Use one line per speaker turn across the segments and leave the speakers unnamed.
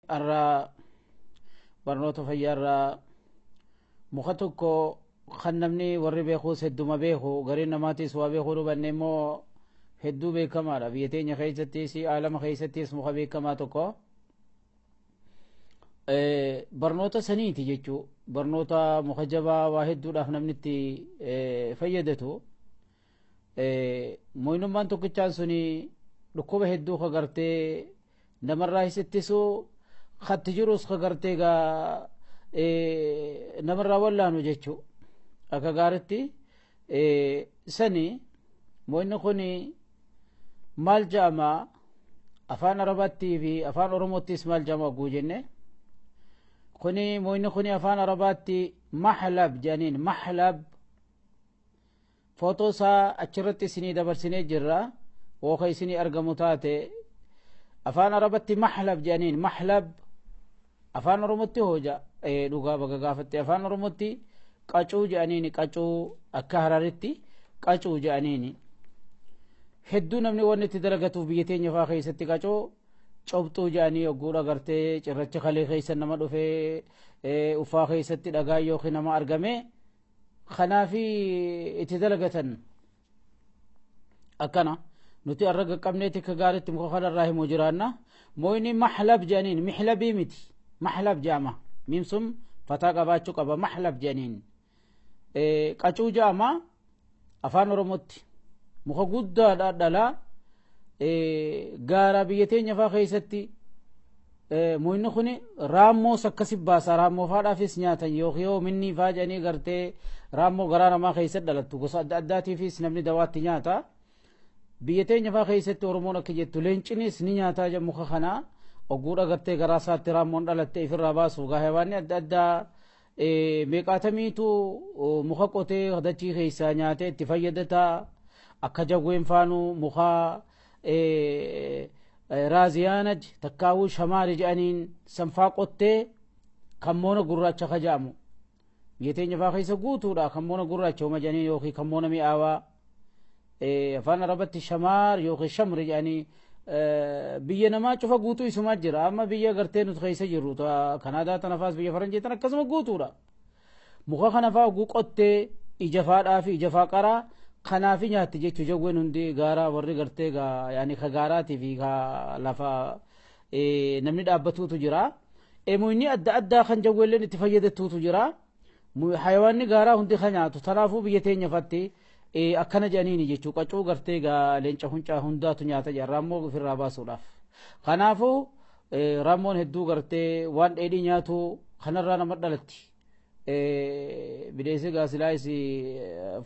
Arraa barnoota fayyaarraa muka tokko kan namni warri beekuus hedduma beeku, gariin namaatiis waa beekuu dhubanne immoo hedduu beekamaadha. Biyya teenya keessattis aalama keessattis muka beekamaa tokko barnoota saniiti jechuu, barnoota muka jabaa waa hedduudhaaf namni itti fayyadatu. Mooyinummaan tokkichaan suni dhukkuba hedduu ka gartee namarraa ittisu, katti jirus ka gartee gaa namarraa wallaanu jechuu akka gaaritti sani. Mo'inni kun maal jedhama afaan Arabaattii fi afaan Oromottis maal jedhama hogguu jenne, kuni mo'inni kun afaan Arabaatti mahlab jedhaniin. Mahlab footoo isaa achirratti isinii dabarsinee jirra, wooka isinii argamu taate. Afaan Arabatti mahlab jedhaniin. Mahlab afaan Oromotti hooja dhugaa baga gaafatte. Afaan Oromotti qacuu jedhaniini, qacuu, akka Hararitti qacuu jedhaniini. Hedduu namni wanni itti dalagatuuf biyya teenya faa keessatti qacuu cobxuu jedhanii hogguudha gartee cirracha kalee keessa nama dhufee uffaa keessatti dhagaa yookiin nama argame kanaafi itti dalagatan. Akkana nuti arra qaqqabneeti akka gaaritti muka kanarraa himuu jiraanna. Mooyni mahlab jedhaniin, mihlabii miti, mahlab jedhama. Miimsum fataa qabaachuu qaba. Mahlab jedhaniin, qacuu jedhama afaan Oromootti. Muka guddaadha, dhalaa gaara biyya teenya faa keessatti. Muyni kun raammoos akkasi baasa, raammoo faadhaafis nyaatan yookiin yoo minni faa jedhanii gartee raammoo garaa namaa keessatti dhalattu gosa adda addaatiifis namni dawaatti nyaata. Biyya teenya faa keessatti Oromoon akka jettu leencinis ni nyaataa muka kana, ogguudha gartee garaa isaatti raammoon dhalatte ifirraa baasu. Gaahewaanni adda addaa meeqaatamiitu muka qotee dachii keessaa nyaatee itti fayyadataa. Akka jawween faanuu muka raaziyaanaj takkaawuu shamaari jedhaniin sanfaa qottee kammoona gurraacha ka jedhamu biyya teenya faa keessa guutuudha. Kammoona gurraacha homa jedhanii yookiin kammoona mi'aawaa, afaan Arabatti shamaar yookiin shamri jedhanii, biyya namaa cufa guutuu isumaa jira. Amma biyya gartee nuti keessa jirru Kanaadaa tana faas, biyya faranjii tana akkasuma guutuudha. Muka kana faa oguu qottee ija faadhaa fi ija faa qaraa kanaafi nyaatti jechuu jawween hundi gaaraa warri gartee yaani ka gaaraatii fi ka lafa namni dhaabbatuutu jira. Muyni adda addaa kan jawweelleen itti fayyadatuutu jira. Hayawaanni gaaraa hundi kan nyaatu tanaafuu biyya teenya fatti akkana jedhaniini jechuu. Qacuu gartee gaa leenca huncaa hundaatu nyaata jedha raammoo ofirraa baasuudhaaf. Kanaafuu raammoon hedduu gartee waan dheedhii nyaatu kanarraa nama dhalatti. Bineensi gaa silaayis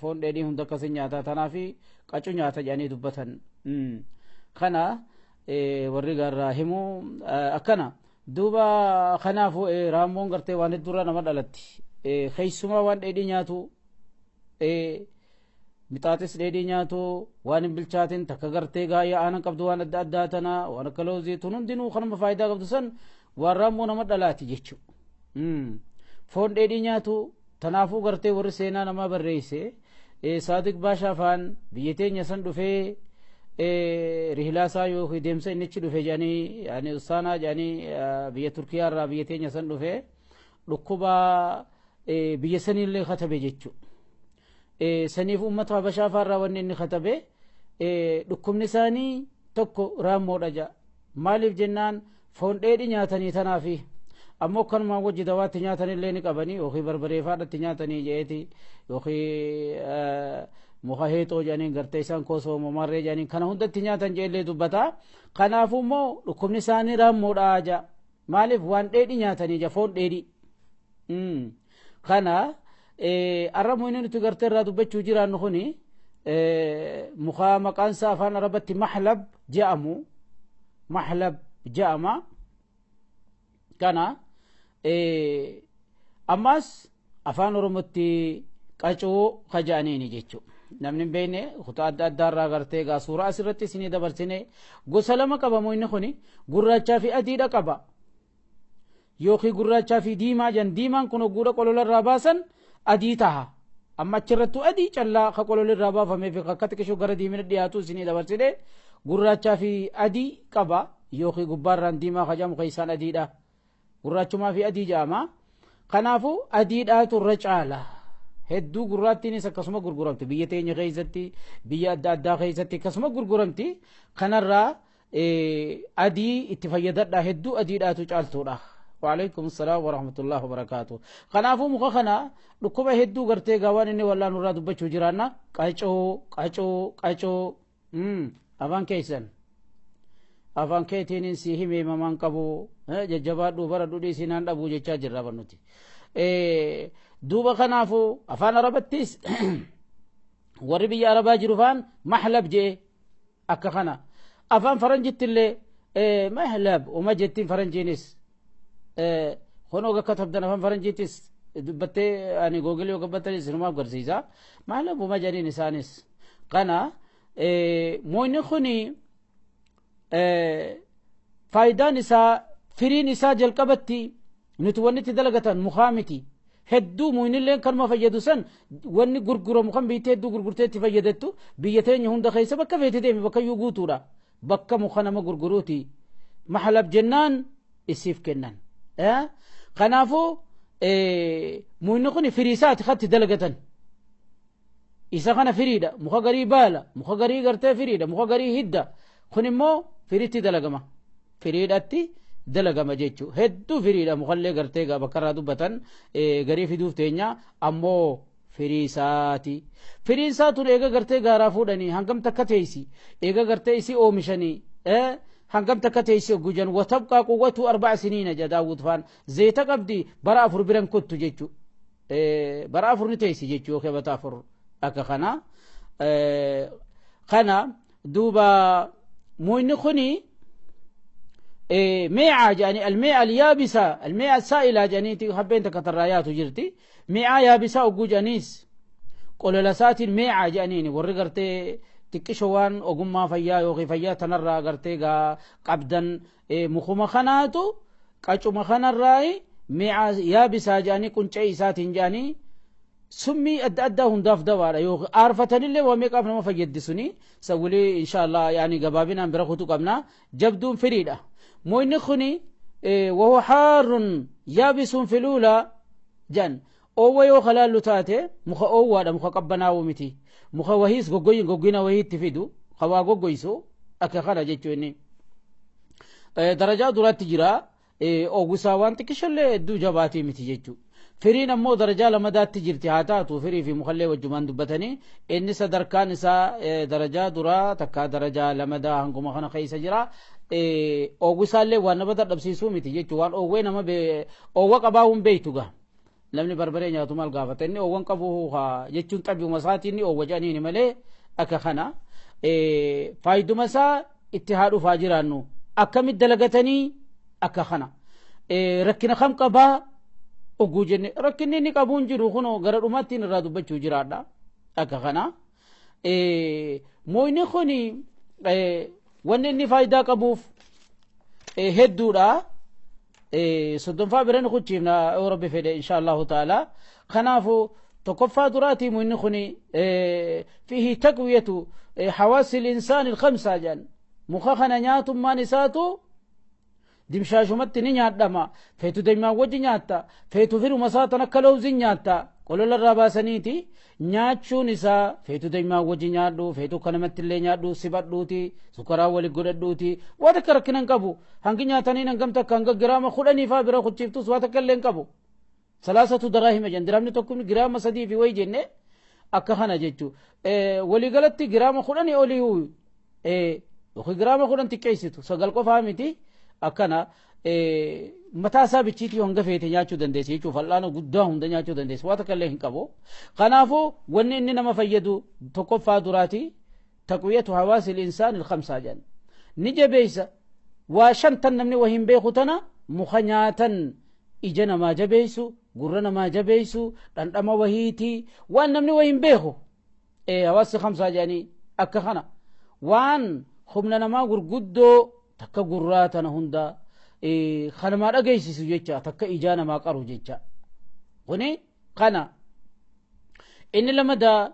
foon dheedhii hunda akkasii nyaata, tanaafi qacuu nyaata jedhanii dubbatan. Kana warri gaarraa himu akkana duuba. Kanaafuu raammoon gartee waan hedduurraa nama dhalatti. Keessumaa waan dheedhii nyaatu, mixaaxis dheedhii nyaatu, waan hin bilchaatin takka gartee gaayyaa aanan qabdu, waan adda addaa tana, waan akka loozii tun hundinuu kanuma faayidaa qabdu san waan raammoo nama dhalaati jechuudha. Foon dheedhii nyaatu tanaafuu gartee warri seenaa namaa barreesse Saadiq Baashaa faan biyya teenya san dhufee rihlaasaa yookiin deemsa inni achi dhufe jedhanii, yaani ustaanaa jedhanii, biyya Turkiyaa irraa biyya teenya san dhufee dhukkuba biyya saniillee katabe jechuudha. Saniif uummata Habashaa faarraa wanni inni katabe dhukkubni isaanii tokko raammoodha jedha. Maaliif jennaan foon dheedhii nyaatanii tanaafi ammoo akkanumaan wajji dawaatti nyaatanillee ni qabanii yookiin barbaree faadhatti nyaatanii jeeti, yookiin muka heexoo jedhaniin gartee isaan koosoo mamarree jedhaniin kana hundatti nyaatan jeellee dubbata. Kanaafuu immoo dhukkubni isaanii raammoodha jedha. Maaliif waan dheedhii nyaatanii jedha, foon dheedhii. Kana arra inni nuti gartee irraa dubbachuu jiraannu kuni muka maqaan isaa afaan Arabatti mahlab jedhamu, mahlab jedhama. Kana ammas afaan Oromootti qacuu kaja'aniini jechuudha. Namni hin beekne kutaa adda addaarraa gartee gaa suuraa asirratti isinii dabarsine. Gosa lama qaba inni kuni, gurraachaa fi adiidha qaba. Yookiin gurraachaa fi diimaa jedhan. Diimaan kun ogguudha qololarraa baasan adii taha. Amma achirrattuu adii callaa ka qololirraa baafamee fi akka xiqqishuu gara diimina dhiyaatu isinii dabarsine. Gurraachaa fi adii qaba yookiin gubbaarraan diimaa kajamu keessaan adiidha. Gurraachumaa fi adii jedhama. Kanaafuu adiidhaatu irra caala. Hedduu gurraattiinis akkasuma gurguramti. Biyya teenya keessatti, biyya adda addaa keessatti akkasuma gurguramti. Kanarraa adii itti fayyadadha. Hedduu adiidhaatu caaltuudha. وعليكم السلام ورحمة الله وبركاته. Kanaafuu muka kana dhukkuba hedduu gartee gaawaan inni wallaan irraa dubbachuu jiraanna. Qacoo qacoo qacoo afaan keessan afaan keetiin si himee mamaan qabu jajjabaadhu bara dhudhii sinaan dhabuu jechaa jirra barnuti. Duuba kanaafuu afaan arabattis warri biyya arabaa jiru faan mahlab jee akka kana afaan faranjittillee mahlab uma jettiin faranjiinis honoo akka tabdan afaan faranjiittis dubbattee ani googilii yoo gabbattanis sinumaaf garsiisa mahlab uma jedhiin isaanis kana. Moyni kuni faayidaan isaa firiin isaa jalqabatti nuti wanni itti dalagatan mukaa miti. Hedduu muynilleen kanuma fayyadu san wanni gurguramu kan biyyatti hedduu gurgurtee itti fayyadattu biyya teenya hunda keessa bakka feete deemi bakka iyyuu guutuudha. Bakka muka nama gurguruuti mahlab jennaan isiif kennan. Kanaafuu muyni kun firii isaati katti dalagatan. Isa kana firiidha. Muka garii baala, muka garii gartee firiidha, muka garii hidda. Kun immoo firiitti dalagama, firiidhatti dalagama jechuu. Hedduu firiidha mukallee gartee bakka irraa dubbatan garii fiduuf teenya ammoo firii isaati. Firiin isaa tun eega gartee gaaraa fuudhanii hangam takka teessi, eega gartee isii oomishanii hangam takka teessi gujan watabqaa quwwatu 4 siniina jedha Daawud faan. Zeeta qabdi bara 4 biran kottu jechuu. Bara 4 ni teessi jechuu yookiin bata 4 akka kana. Kana duuba muyni kuni ميعة يعني الميعة اليابسة، الميعة السائلة يعني حبين تكترايات جرتي ميعة يابسة وجو جانيس قول لسات ميعة جانيني ورقرتي تكشوان وقما فيا يوغي فيا تنرى قرتي قبدا مخما خناتو قاچو مخنا الراي ميعة يابسة جاني كنت عيسات جاني سمي أد أدى هنداف دوارة يوغ عرفتني اللي وميك أفنا ما فيدسوني سولي إن شاء الله يعني قبابنا برخوتو قبنا جبدون فريدة موين خني وهو حار يابس في الأولى جن أو يو خلال لتاته مخ أو ولا مخ قبنا ومتي مخ وهيس غوغين غوغينا وهي تفيدو خوا غوغيسو أكخلا جتوني درجة دولات تجرا أو غساوان تكشل دو جباتي متي جتو فرين أمو درجة لما دات تجرتي هاتاتو فري في مخلي وجمان دبتني إن سدركان نسا درجة درا تكا درجة لما دا هنكو مخنا خيس جرا oogusaallee waan nama dadhabsiisuu miti jechuun waan oowwee nama oowwa qabaawun beeytuga namni barbaree nyaatu maal gaafata inni oowwan qabu jechuun xabiuma isaatii inni oowwa jedhaniini malee akka kana faayiduma isaa itti haa dhufaa jiraannu akkamitti dalagatanii akka kana rakkina kam qabaa oguu jenne rakkinni inni qabuun jiru kunoo gara dhumaatti irraa dubbachuu jiraadha akka kana mooyni kuni wanni inni faayidaa qabuuf hedduudha. Soddomfaa biran kuchiifna yoo rabbi fedhe insha allahu taala. Kanaafuu tokkoffaa duraatii inni kuni fiihi taqwiyatu hawaasi linsaani alkhamsa jedhan muka kana nyaatummaan isaatu dimshaashumatti ni nyaadhama. Feetu deemaan wajji nyaatta, feetu firuma isaa tan akka lawzin nyaatta. Qolola irraa baasaniiti nyaachuun isaa feetu deemaan wajji nyaadhu, feetu kanamatti illee nyaadhu, sibadhuuti, sukaraa wali godhadhuuti. Waa takka rakkina hin qabu. Hangi nyaatanii hangam takka hanga giraama 10 faa bira kuchiiftus waa takka illee hin qabu. 3 daraahima jenna. Diraamni tokko giraama 3 fi wayi jenne akka kana jechuu. Waliigalatti giraama 10 olii yookiin giraama 10 xiqqeessitu 9 qofaa miti akkana mataa isaa bichiitii hanga feete nyaachuu dandeessi jechuuf fal'aana guddaa hunda nyaachuu dandeessi waa takka illee hin qabu. Kanaafuu wanni inni nama fayyadu tokkoffaa duraati taqwiyatu hawaasi linsaani alkhamsaa jedhan ni jabeessa. Waa shantan namni waa hin beeku tana muka nyaatan ija namaa jabeessu, gurra namaa jabeessu, dhandhama wahiitii waan namni waa hin beeku hawaasi khamsaa jedhanii akka kana waan humna namaa gurguddoo takka gurraa tana hunda kanamaa dhageessisu jecha takka ijaa namaa qaru jecha. Kuni kana inni lamada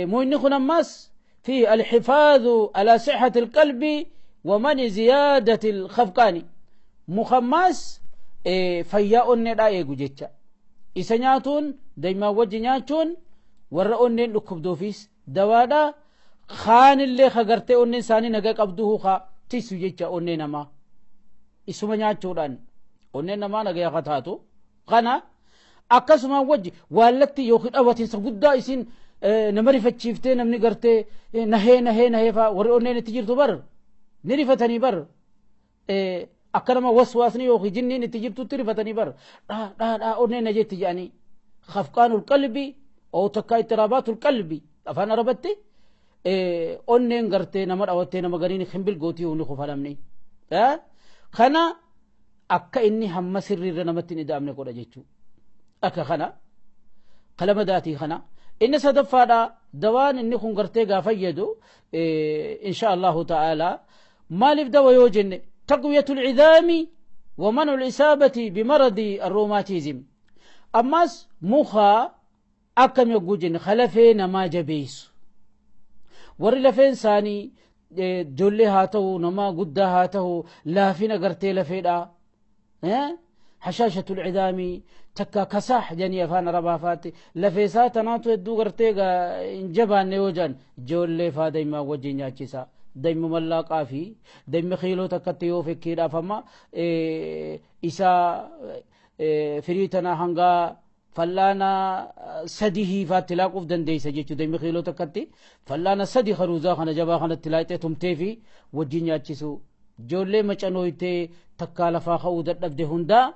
moyni kun ammas fi alxifaadu ala sixati alqalbi ومن زيادة الخفقان مخماس Fayyaa onneedhaa eegu jecha. Isa nyaatuun daa'imaan wajji nyaachuun warra onneen dhukkubduufis dawaadha. Kaanillee ka gartee onneen isaanii nagaa qabdu ka tisu jecha onnee namaa. Isuma nyaachuudhaan onneen namaa nagaa akka taatu kana akkasuma wajji waallatti yookiin dhawatiinsa guddaa isin nama rifachiiftee namni gartee nahee nahee nahee faa warri onneen itti jirtu bar ni rifatanii bar akka nama waswaasni yookiin jinniin itti jirtutti rifatanii bar dhaa dhaa dhaa onneen na jetti jedhanii khafqaanul qalbi oo takkaa ittiraabatul qalbi afaan arabatti onneen gartee nama dhawattee nama gariin himbil gootii humni kufa namni kana akka inni hamma sirriirra namatti hin ida'amne godha jechuudha. Akka kana qalama daatii kana inni sadaffaadha dawaan inni kun gartee gaa fayyadu insha Allahu ta'ala maaliif dawa yoo jenne taqwiyatul cidaami wa man'ul isaabati bimaradi arroomaatizim ammas mukaa akkam yogguu jenne lafee namaa jabeessu warri lafeen isaanii ijoollee haa ta'u nama guddaa haa ta'u laafina gartee lafeedha hashaashatul cidaamii takka kasaax jedhanii afaan arabaa faatti lafeesaa tanaatu hedduu gartee hin jabaanne yoo jedhan ijoollee faa daa'imman wajjin nyaachisa daa'imma mallaaqaa fi daa'imma kiiloo takkatti yoo fekkiidhaaf amma isa firii tana hanga fallaana sadii faatti laaquuf dandeessa jechuudha. Daa'imni kiiloo takkatti fallaana sadi haruuzaa kana jabaa kanatti laaqxee tumtee fi wajjin nyaachisu. Ijoollee macanooytee takkaa lafaa ka'uu dadhabde hundaa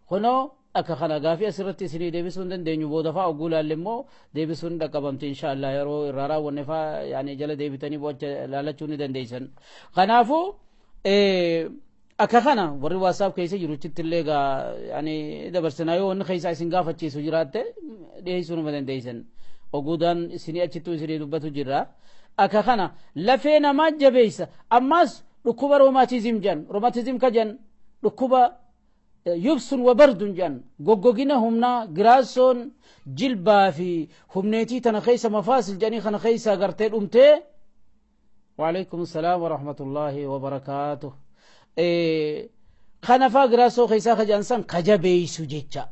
kunoo akka kana gaafii asirratti isinii deebisuu hin dandeenyu booda fa'aa ogguu laalle immoo deebisuun dhaqqabamte inshaallah yeroo irraa raawwanne fa'aa yaani jala deebitanii bo'acha laalachuu ni dandeessan. Kanaafuu akka kana warri waasaaf keessa jiru achitti illee gaa yaani dabarsinaa yoo wanni keessaa isin gaafachiisu jiraatte dhiyeessuu numa dandeessan. Oguudhaan isinii achittuu isinii dubbatu jirra. Akka kana lafee namaa jabeessa ammas dhukkuba roomaatizim jedhan roomaatizim ka jedhan dhukkuba yubsun wa bardun jedhan goggogina humnaa giraasoon jilbaa fi humneetii tana keessa mafaasil jedhanii kana keessa gartee dhumtee. وعليكم السلام ورحمة الله وبركاته. Kana faa giraasoo keessaa ka jedhan san ka jabeessu jecha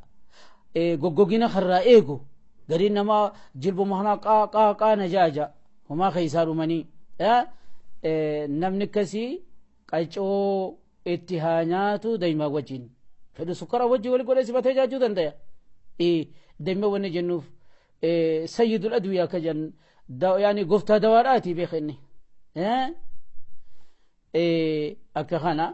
goggogina karraa eegu gariin namaa jilbuma kanaa qaa qaa qaa na jaaja homaa keessaa dhumanii namni akkasii qacoo itti haa nyaatu daa'ima wajjin fedhu sukkara wajjin wali godhee sibatee nyaachuu danda'a. Daa'ima wanni jennuuf sayyidul adwiyaa ka jedhan yaani gooftaa dawaadhaati beeka inni. Akka kana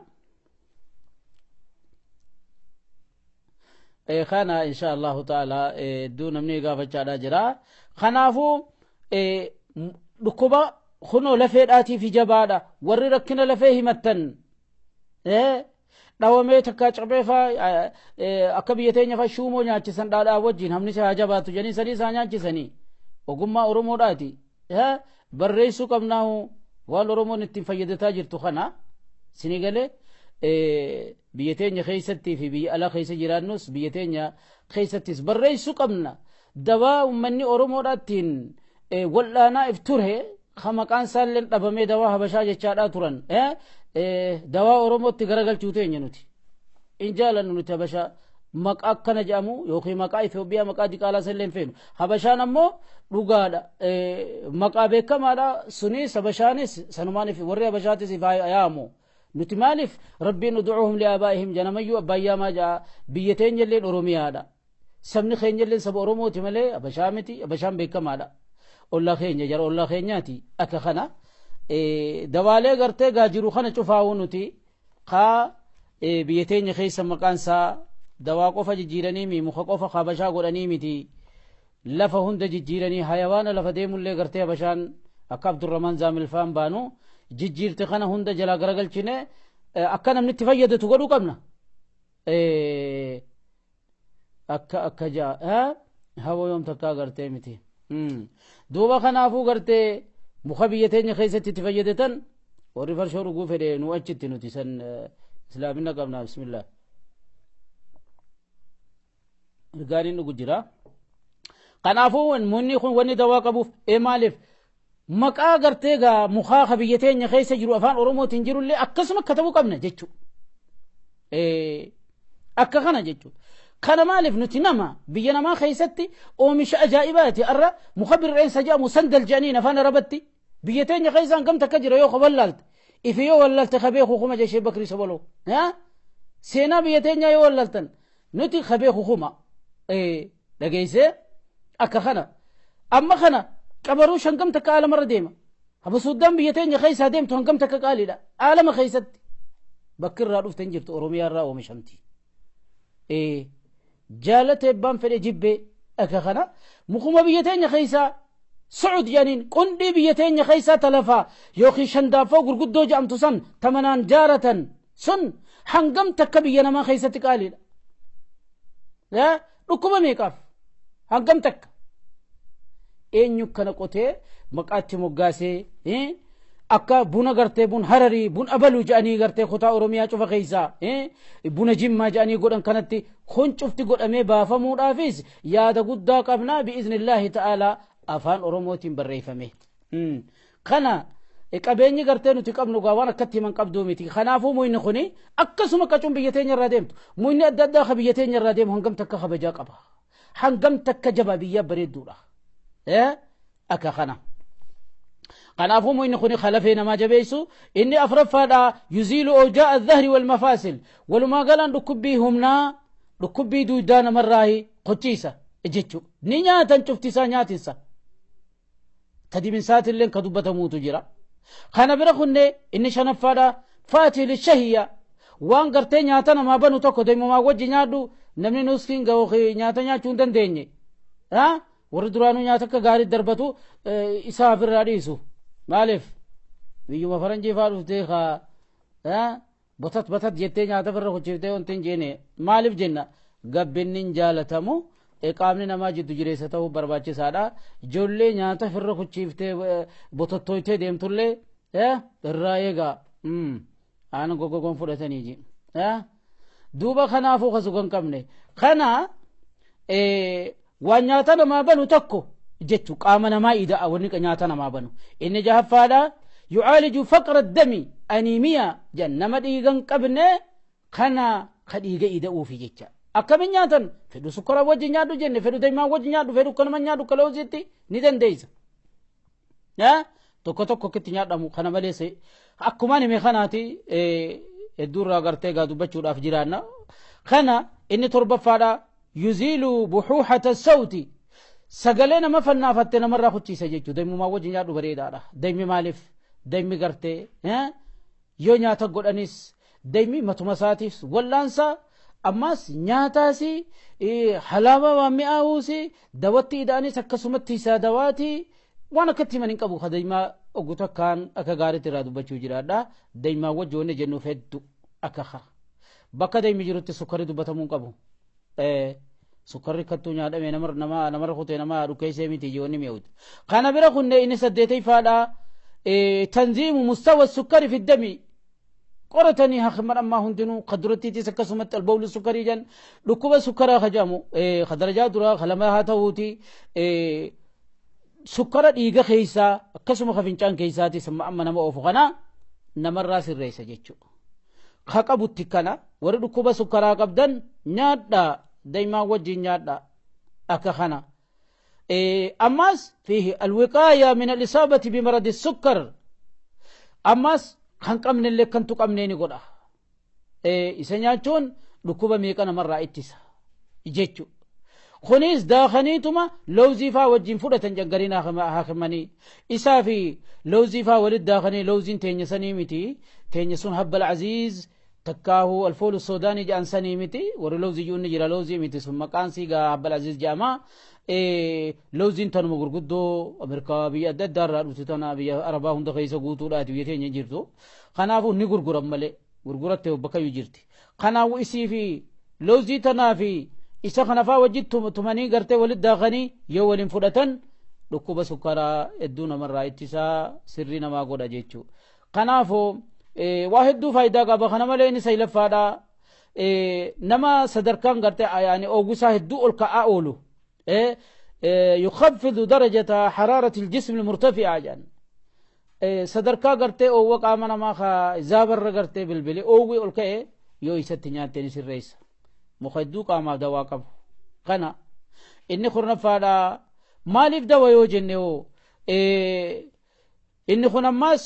kana insha Allahu ta'ala hedduu namni gaafachaadhaa jira. Kanaafuu dhukkuba kunoo lafeedhaatii fi jabaadha warri rakkina lafee himattan dhawamee takkaa cabee faa akka biyya teenya faa shuumoo nyaachisan dhaadhaa wajjin hamni isaa haa jabaatu jedhanii sanii isaa nyaachisanii ogummaa Oromoodhaati. Barreessuu qabnaahu waan Oromoon ittiin fayyadataa jirtu kana sinii galee biyya teenya keessattii fi biyya alaa keessa jiraannus biyya teenya keessattis barreessuu qabna. Dawaa uummanni Oromoodhaa ittiin wal'aanaa if ture ka maqaan isaallee dhabamee dawaa Habashaa jechaadhaa turan dawaa Oromootti garagalchuu teenya nuti. In jaalannu nuti Habashaa maqaa akkana jedhamu yookiin maqaa Itoophiyaa maqaa diqaalaa sallee hin feenu. Habashaan ammoo dhugaadha. Maqaa beekamaadha. Sunis Habashaanis sanumaan warri Habashaatis if yaamu. Nuti maaliif rabbiin uducuuhum li'aabaa'ihim janamayyuu abbaayyaa ja'a biyya teenya illee Oromiyaadha. Sabni keenya illee saba Oromooti malee Habashaa miti Habashaan beekamaadha. Ollaa keenya jara ollaa keenyaati akka kana dawaalee gartee gaajiru kana cufaa'uu nuti kaa biyya teenya keessa maqaan isaa dawaa qofa jijjiiranii mi muka qofa Habashaa godhanii miti lafa hunda jijjiiranii hayawaana lafa deemullee gartee Habashaan akka Abdurrahmaan Zaamilfaan baanu jijjiirte kana hunda jalaa garagalchine akka namni itti fayyadatu godhuu qabna. Akka akka ja'a hawa yoom takkaa gartee miti. Duuba kanaafuu gartee muka biyya teenya keessatti itti fayyadatan warri farshoo dhuguu fedhe nu achitti nuti san islaamina qabna bismillah. Ergaaniin dhugu jira. Kanaafuu munni kun wanni dawaa qabuuf maaliif maqaa gartee gaa mukaa ka biyya teenya keessa jiru afaan Oromootiin jirullee akkasuma katabuu qabna jechuudha. Akka kana jechuudha. Kana maaliif nuti nama biyya namaa keessatti oomisha ajaa'ibaati arra muka birreensa jedhamu sandal jedhaniin afaan arabatti biyya teenya keessaan gam takka jira yoo wallaalte ifi yoo wallaalte kabeeku kuma jeshee Bakrii Soboloo seenaa biyya teenyaa yoo wallaaltan nuti kabeeku kuma dhageessee akka kana amma kana qabaruu shangam takka aalamarra deema habasuuddaan biyya teenya keessaa deemtu hangam takka qaaliidha aalama keessatti bakki irraa dhufte hin jirtu Oromiyaa irraa oomishamti. Jaalate abbaan fedhe jibbee akka kana mukuma biyya teenya keessaa sucud jedhaniin qundhii biyya teenya keessaa talafaa yookiin shandaaffoo gurguddoo jedhamtu san tamanaan jaaratan sun hangam takka biyya namaa keessatti qaaliidha. Dhukkuba meeqaaf hangam takka eenyu kana qotee maqaatti moggaasee akka buna gartee bun hararii bun abaluu jedhanii gartee kutaa Oromiyaa cufa keessaa buna jimmaa jedhanii godhan kanatti kun cufti godhamee baafamuudhaafis yaada guddaa qabnaa bi'iznillaahi ta'aalaa afaan Oromootiin barreeffame. Kana qabeenyi gartee nuti qabnu gaa waan akkatti himan qabduu miti. Kanaafuu muyni kuni akkasuma qacuun biyya teenya irraa deemtu muyni adda addaa ka biyya teenya irraa deemu hangam takka kabajaa qaba. Hangam takka jabaa biyya bareedduudha. Akka kana. Kanaafuu muyni kuni khalafee namaa jabeessu inni afraffaadha yuziilu awjaa'a adh-dhahri wal mafaasil walumaa galaan dhukkubbii humnaa dhukkubbii duudaa namarraa qochiisa jechuudha. Ni nyaatan cufti isaa nyaatinsa. Tadibinsaatillee ka dubbatamuutu jira. Kana bira kunne inni shanaffaadha faatii lishahiyya waan gartee nyaata namaa banu tokko deemumaa wajji nyaadhu namni nuskiin ga'u nyaata nyaachuu hin dandeenye. Warri duraanuu nyaata akka gaarii darbatu isaa ofirraa dhiisu. Maaliif biyyuma faranjii faa dhuftee kaa botat botat jettee nyaata ofirra kuchiiftee wanti hin jeene maaliif jenna gabbinni hin jaalatamu qaamni namaa jiddu jireessa ta'uu barbaachisaadha. Ijoollee nyaata ofirra kuchiiftee botottooytee deemtullee irraa eegaa aanan goggogoon fudhatanii ji. Duuba kanaafuu kasu kan qabne kana waan nyaata namaa banu tokko jechu qaama namaa ida'a wanni nyaata namaa banu. Inni jahaffaadha yucaaliju faqra dami aniimiyaa jan nama dhiigan qabne kana ka dhiiga ida'uufi jecha. Akkamin nyaatan fedhu sukkara wajji nyaadhu jenne fedhu daa'imaa wajji nyaadhu fedhu kanuma nyaadhu kaloozitti ni dandeessa. Tokko tokko akkitti nyaadhamu kana malees akkumaan hime kanaati hedduurraa gartee gaa dubbachuudhaaf jiraanna. Kana inni torbaffaadha yuziilu buxuuxata sawti sagalee nama fannaafatte namarraa kuchiisa jechuudha. Daa'imumaa wajji nyaadhu bareedaadha. Daa'imni maaliif daa'imni gartee yoo nyaata godhanis daa'imni matuma isaatiif wallaansaa ammas nyaataas halaabaa waan mi'aawuus dawatti ida'anis akkasumatti isaa dawaati waan akkatti himan hin qabu. Daa'ima oggu takkaan akka gaariitti irraa dubbachuu jiraadha. Daa'imaa wajji wanni jennuuf hedduu akka kara. Bakka daa'imni jirutti sukkarri dubbatamuu hin qabu. Sukkarri kattuu nyaadhame namarra kutee nama dhukkeessee miti ijoonni mi'aawutu. Kana bira kunne inni saddeetayfaadha. Tanziimu mustawa sukkari fi dami qoratanii hakiman ammaa hundinuu ka durattiitis akkasumatti albawli sukkarii jan dhukkuba sukkaraa ka jedhamu ka darajaa duraa ka lamaa haa ta'uuti sukkara dhiiga keessaa akkasuma ka fincaan keessaatis amma nama oofu kana namarraa sirreessa jechuudha. Ka qabutti kana warri dhukkuba sukkaraa qabdan nyaadhaa daa'imaa wajjin nyaadhaa akka kana. Ammas fiihi alwiqaaya min alisaabati bimaradi sukkar ammas kan qabnellee kan tuqamnee ni godha. Isa nyaachuun dhukkuba meeqa namarraa ittisa jechuudha. Kunis daakaniituma lawzii faa wajjin fudhatan jangariin haakimanii isaa fi lawzii faa walitti daakanii lawziin teenya sanii miti teenya sun habbal aziiz takkaahu alfoolu soodaanii jedhan sanii miti warri lawzii jiru ni jira lawzii miti sun maqaan siigaa habbal aziiz jedhama. Lawziin tanuma gurguddoo Ameerikaa biyya adda addaa irraa dhuftu tana biyya Arabaa hunda keessa guutuudhaati biyya teenya jirtu. Kanaafuu ni gurguran malee gurgurattee bakkayyuu jirti. Kanaafuu isii fi lawzii tanaa fi isa kana faa wajji tumanii gartee walitti daakanii yoo waliin fudhatan dhukkuba sukkaraa hedduu namarraa ittisaa sirrii namaa godha jechuudha. Kanaafuu waa hedduu faayidaa qaba kana malee inni saylaffaadha. Nama sadarkaan gartee yaani ogusaa hedduu ol ka'aa oolu. يخفض درجة حرارة الجسم المرتفعة جان صدركا قرتي أو وقع من ما خا زابر قرتي بالبلي أو الكي Yoo isatti nyaatte ni sirreessa. Muka hedduu qaamaaf dawaa qabu. Kana inni kurnaffaadha. Maaliif dawa yoo jenne hoo, inni kun ammaas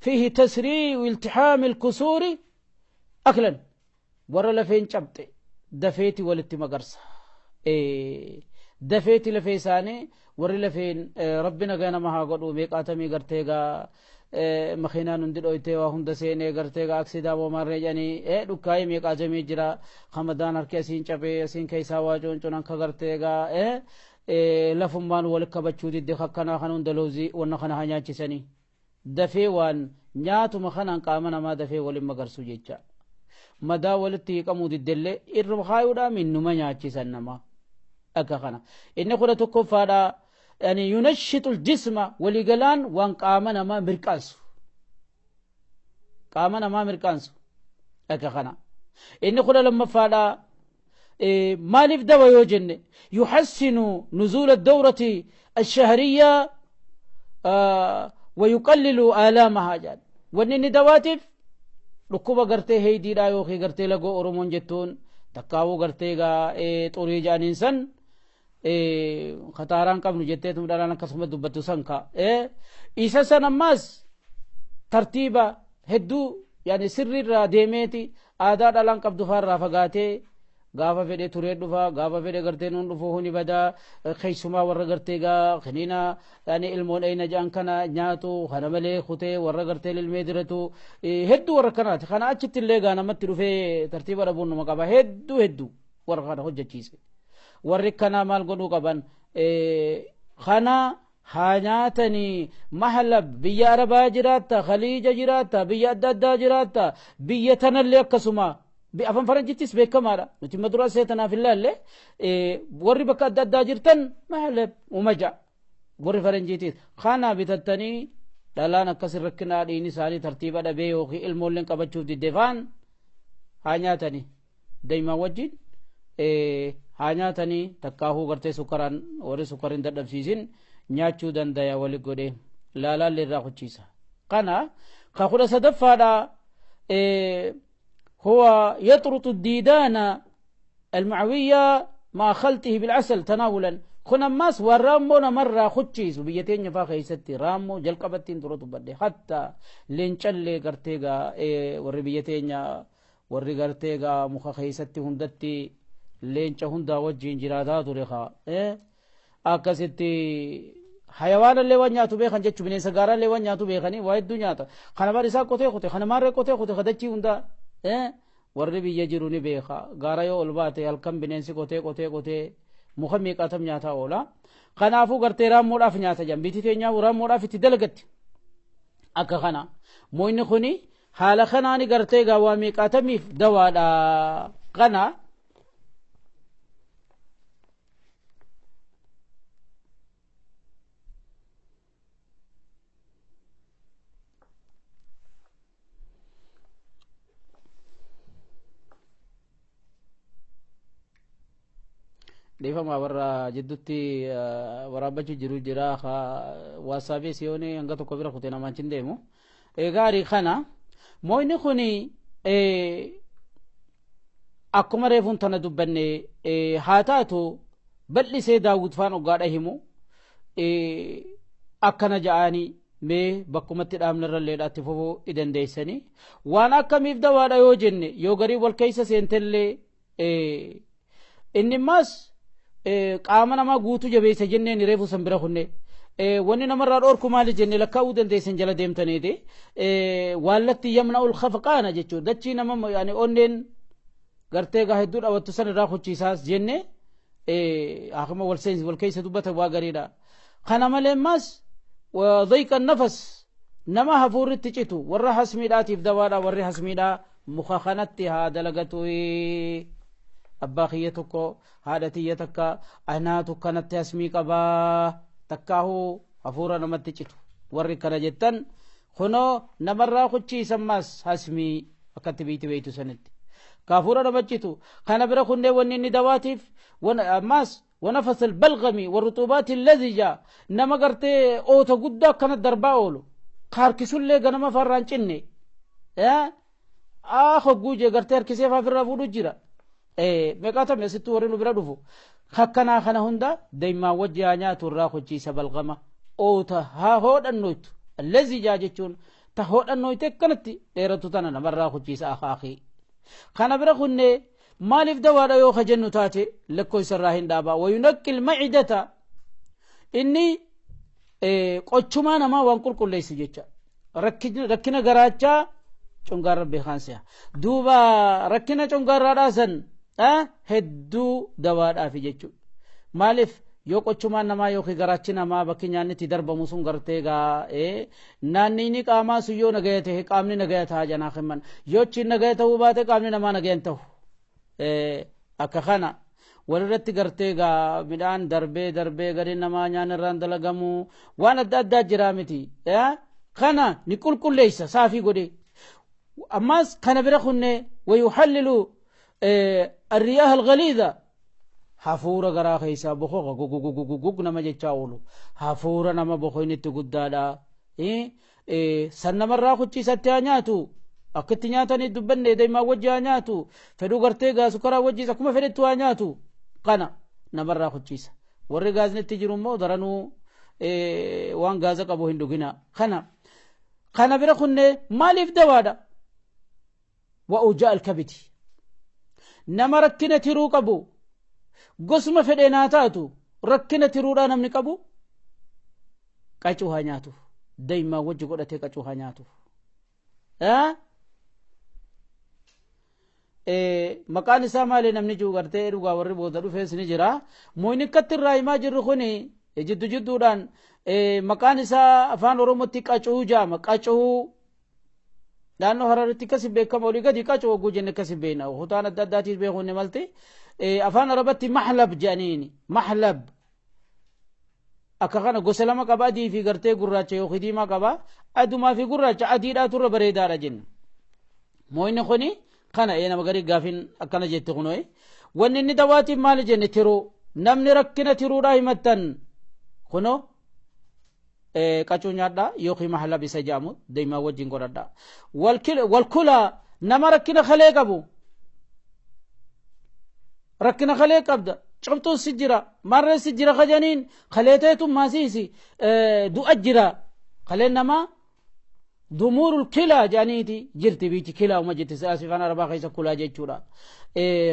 fiihi tasrii'u iltihaami ilkusuuri aklan, warra lafeen cabxe dafeeti walitti magarsa. Dafeeti lafee isaanii warri lafeen, rabbi nagaa nama haa godhu, meeqaatamii gartee gaa makiinaan hundi dhoytee waa hunda seenee gartee gaa aksidaa boomarree jedhanii dhukkaayee meeqaatamii jira. Kamadaan harki asiin cabee asiin keessaa waa coonconan ka gartee gaa lafummaan walitti qabachuu didde, akkanaa kan hunda loozii wanna kana haa nyaachisanii, dafee waan nyaatuma kanaan qaama namaa dafee waliin magarsu jecha. Madaa walitti hiiqamuu diddellee irra kaayuudhaan innuma nyaachisan nama akka kana. Inni 11ffaadha, yani yunashitu ljisma, waliigalaan waan qaama namaa mirqaansu, qaama namaa mirqaansu akka kana. Inni 12ffaadha, maaliif dawa yoo jenne, yuhassinu nuzuula dawrati alshahriya ويقلل آلامها جان. Wanni inni dawaatiif dhukkuba gartee heeydiidha yookiin gartee lagoo Oromoon jettuun takkaawuu gartee gaa xurii jedhaniin san, kataaraan qabnu jetteetum dhalaan akkasuma dubbattu san ka isa san ammaas tartiiba hedduu yani sirriirraa deemeeti aadaa dhalaan qabdu faarraa fagaatee gaafa fedhe turee dhufa, gaafa fedhe gartee nuun dhufu huni badaa. Keessumaa warra gartee gaa kiniina yani ilmoon eyna jedhan kana nyaatu kana malee kutee warra gartee lilmee diratu hedduu warra kanaati. Kana achitti illee gaa namatti dhufee tartiiba dhabuun nama qaba. Hedduu hedduu warra kana hojjechiise. Warri kana maal godhuu qaban? Kana haa nyaatanii. Mahlab biyya Arabaa jiraatta, Khaliija jiraatta, biyya adda addaa jiraatta, biyya tanallee akkasuma afaan faranjittis beekamaadha. Nuti madura seetanaaf ilaalle, warri bakka adda addaa jirtan mahlab umaja warri faranjiitis kana bitattanii dhalaan akkas rakkinaa dhiini isaanii tartiiba dhabee yookiin ilmoolleen qabachuuf diddefaan haa nyaatanii, daa'imaa wajjin haa nyaatanii. Takkaahuu gartee sukkaraan warri sukkarin dadhabsiisin nyaachuu dandaya, wali godhe laalaallee irraa kuchiisa. Kana ka 13ffaadha, هو يطرد الديدان المعوية مع خلطه بالعسل تناولا. كنا ماس ورامو مرة خدشيس وبيتين فا خيستي رامو جلقبتين درو بدي حتى لينچلي غرتيغا وري بيتين وري غرتيغا مخ خيستي هندتي leenca hundaa wajjiin jiraataa ture kaa akkasitti. Hayawaanallee waan nyaatu beekan jechuu, bineensa gaaraallee waan nyaatu beekanii waa hedduu nyaata. Kana bar isaa qotee qote, kana maarree qotee qote, kadachii hundaa warri biyya jiru ni beeka. Gaara yoo ol baate halkan bineensi qotee qotee qotee muka meeqaatam nyaataa oola. Kanaafuu gartee raammoodhaaf nyaata jan biitii teenyaa raammoodhaaf itti dalagatti akka kana. Mo'inni kuni haala kanaani gartee gaa waa meeqaatamiif dawaadha kana. Dhiifama, warra jidduutti waraabbachuu jiru jira. Waasaabii siyoonii hanga tokko bira kutee namaan chin deemu gaarii. Kana mo'inni kuni akkuma reefuun tana dubbanne haa taatu, bal'isee Daawud faan hoggaadha himu akkana ja'anii mee bakkumatti dhaabnarralleedha itti fufuu dandeessanii. Waan akkamiif dawaadha yoo jenne, yoo garii wal keessa seentellee, inni immaas qaama namaa guutuu jabeessa jenneen reefu san bira kunne. Wanni namarraa dhorku maali jenne, lakkaa'uu dandeessan jala deemtaniiti. Waallatti yamna'ul khafqaana jechuudha, dachii nama yani onneen gartee gaa hedduu dhawattu san irraa kuchiisaas jenne. Akkuma wal seensi wal keessa dubbata waa gariidha. Kana malee immaas ضيق النفس, nama hafuurritti citu, warra hasmiidhaatiif dawaadha. Warri hasmiidhaa muka kanatti haa dalagatu. Abbaa kiyya tokko, haadha tiyya takka, anaatu kanatti hasmii qabaa, takkaahuu hafuura namatti citu warri kana jettan, kunoo namarraa kuchiisan maas hasmii akkatti beeytu beeytu sanitti ka hafuura nama citu kana bira kunnee. Wanni inni dawaatiif ammaas ونفس البلغم والرطوبات اللزجة, nama gartee oota guddaa akkana darbaa oolu kaarkisullee ganama farraan cinne. Hogguu jee gartee harkisee faafirraa fuudhu jira. Meeqaatame asittuu warri nu bira dhufu. Akkanaa kana hunda daymaa wajji haa nyaatu irraa kuchiisa balgama. Oota haa hoodhannoytu. Allazii jaa jechuun ta hoodhannoyte akkanatti dheeratu tana namarraa kuchiisa akaakii. Kana bira kunnee maaliif dawaadha yoo ka jennu taate lakkoofsa irraa hin dhaabaa. Wayunaqqil macidata inni qochumaa namaa waan qulqulleessu jecha. Rakkina garaachaa cungaarra beekaan si'a. Duuba rakkina cungaarraa dhaasan hedduu dawaadhaafi jechuudha. Maaliif yoo qochumaan namaa yookiin garaachi namaa bakki nyaanni itti darbamu sun gartee gaa naanniini qaamaa sun yoo nagaya ta'e qaamni nagaya ta'a janaa himman yoo achiin nagaya ta'uu baate qaamni namaa nagaya hin ta'u. Akka kana walirratti gartee gaa midhaan darbee darbee gadi namaa nyaanni irraan dalagamu waan adda addaa jiraa miti. Kana ni qulqulleessa saafii godhee. Ammas kana bira kunne wayuxallilu arriyaaha alghaliidha hafuura garaa keessaa bokoka gugugugugug nama jechaa oolu hafuura nama bokoyn itti guddaadha. San namarraa kuchiisatti haa nyaatu akkitti nyaatanii dubbanne daimaa wajji haa nyaatu fedhuu gartee gaa sukaraa wajjiis akkuma fedhettu haa nyaatu kana namarraa kuchiisa. Warri gaazni itti jiru immoo daranuu waan gaaza qabu hin dhugina. Kana bira kunne maaliif dawaadha? Wa'ujaa alkabiti nama rakkina tiruu qabu gosuma fedhee naa taatu rakkina tiruudhaa namni qabu qacuu haa nyaatu daimaa wajji godhatee qacuu haa nyaatu. Maqaan isaa maali namni jiru gartee dhugaa warri booda dhufees ni jira. Moyni akkatti irraa himaa jirru kuni jiddu jidduudhaan maqaan isaa afaan Oromootti qacuu jaama qacuu. Naannoo Hararitti akkas beekama olii gadi qacuu hogguu jenne akkas beekna. Kutaan adda addaatiis beekuun ni malti. Afaan Arabatti mahlab jedhaniini mahlab. Akka kana gosa lama qaba adii fi gartee gurraacha yookiin diimaa qaba. Adumaa fi gurraacha adiidhaatu irra bareedaadha jenna. Moyni kuni kana nama garii gaafiin akkana jette kunoo. Wanni inni dawaatiif maali jenne tiruu namni rakkina tiruudhaa himattan kunoo qacuu nyaadhaa yookiin mahlab isa jedhamu daimaa wajjin godhadhaa. Walkulaa nama rakkina kalee qabu rakkina kalee qabda cobtuun si jira marreen si jira kajaniin kaleeteetu maasiisi du'a jira kaleen namaa dumuurul kilaa jedhaniiti jirti biichi kilaa uma jirti asifaan arabaa keessa kulaa jechuudha.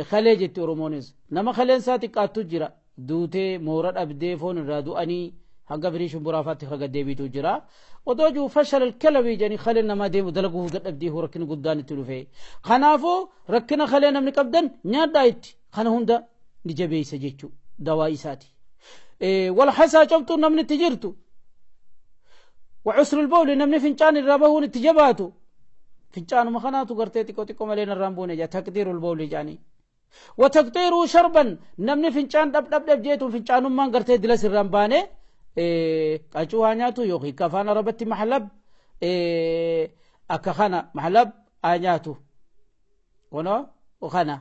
Kalee jetti Oromoonis nama kaleen isaa xiqqaattu jira duutee moora dhabdee foon irraa du'anii hanga firii shumburaafaatti haga deebiitu jira. Otoo jiru fashal kalabii jedhanii kaleen namaa deemu dalaguu dadhabdii rakkina guddaan itti dhufe. Kanaafuu rakkina kalee namni qabdan nyaadhaa itti kana hunda ni jabeessa jechuu dawaa isaati. Wal hasaa cabtuun namni itti jirtu. وعسر البول نمني فنجان الربهون اتجباتو فنجان ما خناتو قرتي تيكو تيكو ملين الرامبون جا تقدير البول جاني وتقديره شربا نمني فنجان دب دب دب جيتو فنجان ما قرتي دلس الرامباني قاچو هانياتو يوخي كفانا ربتي محلب أكخنا محلب آنياتو ونو وخنا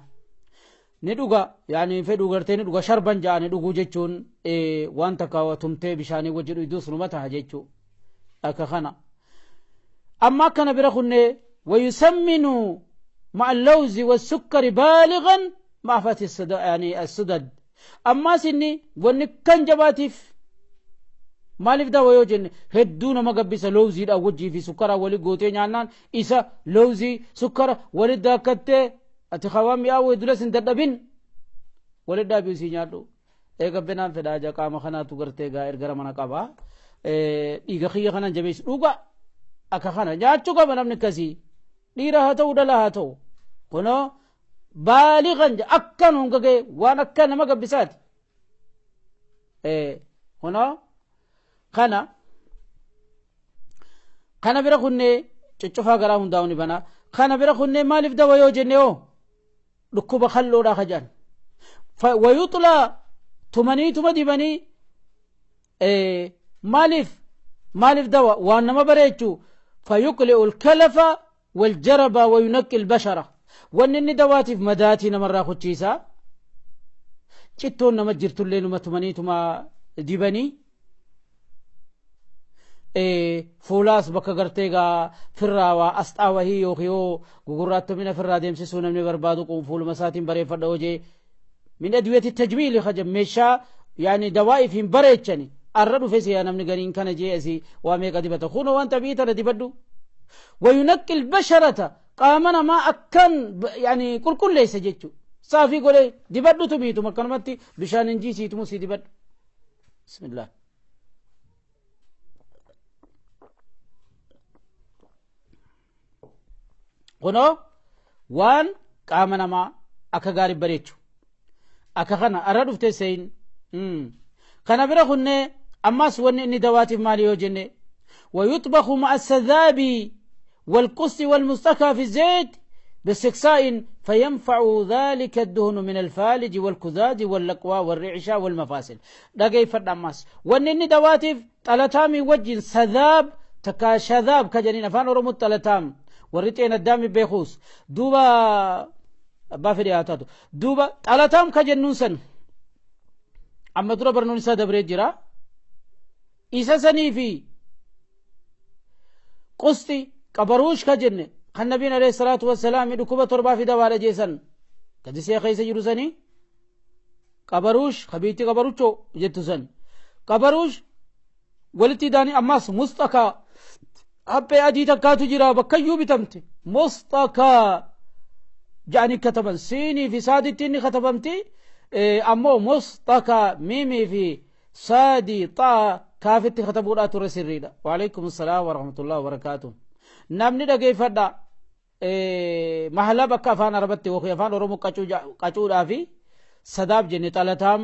ندوغا يعني فدو قرتي ندوغا شربا جاني دوغو جيتشون وان تكاوى تمتي بشاني وجدو يدوس نمتها جيتشو أكخنا أما كان برخنة ويسمن مع اللوز والسكر بالغا مع فات السدد يعني السدد أما سني ونكن جباتف مالف دا ويوجن هدونا ما قبس لوزي دا وجي في سكر ولي قوتين عنان إسا لوزي سكر ولي دا كتة أتخوام ياوي دلسن دردبين ولي دا بيسي نيادو إيقا بنان فدا جا قام خنا تقرتي غا إرقر منا قبا dhiiga kiyya kanan jabeessu dhuga akka kana nyaachuu qaba namni akkasii dhiira haa ta'u dhalaa haa ta'u kunoo baaliqan akkan hunga ga'e waan akka nama gabbisaati. Kunoo kana bira kunnee cuccufaa garaa hundaa'u ni bana kana bira kunnee maaliif dawa yoo jenne hoo dhukkuba kalloodhaa kajaan wayuxlaa tumanii tuma dibanii مالف دواء وأنا ما بريتشو فيقلع الكلف والجرب وينقي البشرة وأن دواتي في مداتي نمر خدشيسا شتون نمجرت الليل ما تمنيت ما ديبني Fuulaas bakka gartee gaa firraa asxaa wahii yookiin yoo gugurraattomina firraa deemsisuu namni barbaadu fuuluma isaatiin bareeffadha hojee min adwiyati tajmiili kaja meeshaa yaani dawaa'iif hin bareechani arra dhufe siyaa namni gariin kana jee asii waa meeqa dibata kunoo waan xabi'ii tana dibadhu. وينقي البشرة قامنا ما أكن يعني كل كل ليس جتشو صافي قولي دبدو تبيتو مكانمتي بشان نجيسي تموسي دبد. بسم الله. kunoo waan qaama namaa akka gaarii bareechu akka kana arra dhufte sein kana bira kunne ammas wanni inni dawaatiif maali yoo jenne ويطبخ مع السذاب والقس والمستكى في الزيت باستكساء فينفع ذلك الدهن من الفالج والكذاد واللقوى والرعشة والمفاصل. دقي فداماس وانني دواتف طلتامي وجه سذاب تكا شذاب كجنين فان ورمو طلتام وريتين الدام بيخوس دوبا بافري آتاتو دوبا طلتام كجنون سن أما درا برنون سا دبري جرا إسا سني في قسطي قبروش كجنة خن نبينا عليه الصلاة والسلام ركوبة تربة في دوالة جيسن كدسي خيس جروسني قبروش خبيتي قبروشو جتسن قبروش ولتي داني أماس مستكا أبي أدي تكاتو جرا بكيو بتمتي مستكا جاني كتبن سيني في سادي تيني كتبمتي أمو مستكا ميمي في سادي طا كافتي كتبوا ترسل. وعليكم السلام ورحمة الله وبركاته. namni dhageeffadha mahala bakka afaan arabatti yookiin afaan oromoo qacuudhaa fi sadaaf jenne xalataam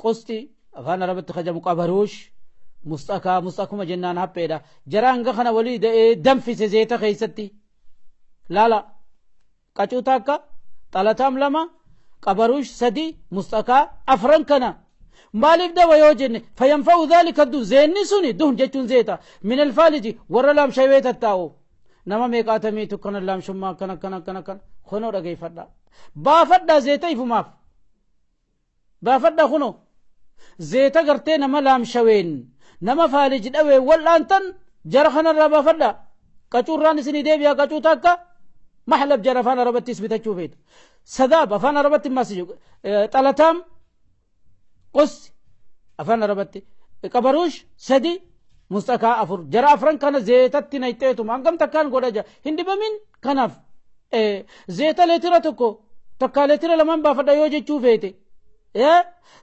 qosti afaan arabatti kajamu qabaruush mustakaa mustakuma jennaan hapheedha jara hanga kana walii da'ee danfise zeeta keessatti laala qacuu takka xalataam lama qabaruush sadi mustakaa afran kana maaliif dawa yoo jenne fayanfa'u dhalika du zeenni suni duhun jechuun zeeta min alfaaliji warra laamshawee tattaa'u nama meeqaatamiitu kana laamshummaa kana kana kana kana kunoo dhageeffadha baafadha zeeta ifumaaf baafadha kunoo zeeta gartee nama laamshaween nama faaliji dhawee wal'aantan jara kanarraa baafadha qacuurraan isinii deebi'a qacuu takka mahlab jara afaan arabattis bitachuu feetu sadaab afaan arabatti mas xalataam قص أفن ربتي قبروش سدي مستكا أفر جرا أفرن كان زيتت نيتيتو مانغم تكان غودا هندي بمين كناف زيت لترا تكو تكا لترا لمن بافدا يوجي تشوفيتي